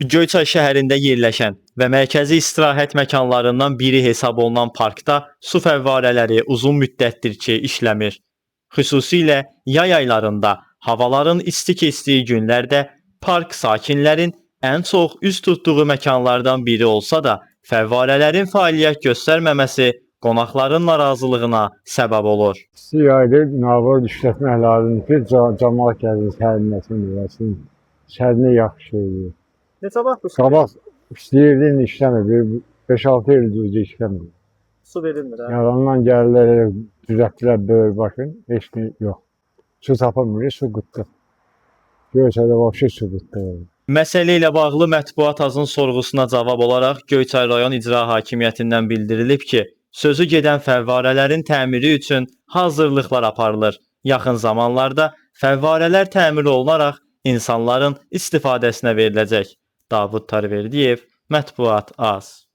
Göyçay şəhərində yerləşən və mərkəzi istirahət məkanlarından biri hesab olunan parkda su fəvvarələri uzun müddətdir ki, işləmir. Xüsusilə yay aylarında havaların isti keçdiyi günlərdə park sakinlərin ən çox üz tutduğu məkanlardan biri olsa da, fəvvarələrin fəaliyyət göstərməməsi qonaqların narazılığına səbəb olur. İsti yayda navor işlətmək lazımdır ki, camaat gəlir, sərinləsin, eləsin. Sərinlik yaxşı şeydir. Neçə vaxt bu Qabaq işləyirdi, indi işləmir. Bir 5-6 il düzdür işləmir. su verilmir? Hə? Yalandan gəlirlər, elə düzəltdilər böyür başın, heç nə yox. Su tapılmır, su qıtlıq. Göyçayda vəbşi su qıtlığı. Məsələ ilə bağlı Mətbuat Azın sorğusuna cavab olaraq Göyçay rayon İcra Hakimiyyətindən bildirilib ki, sözü gedən fəvvarələrin təmiri üçün hazırlıqlar aparılır. Yaxın zamanlarda fəvvarələr təmir olunaraq insanların istifadəsinə veriləcək. Davud Tarverdiyev, Mətbuat Az.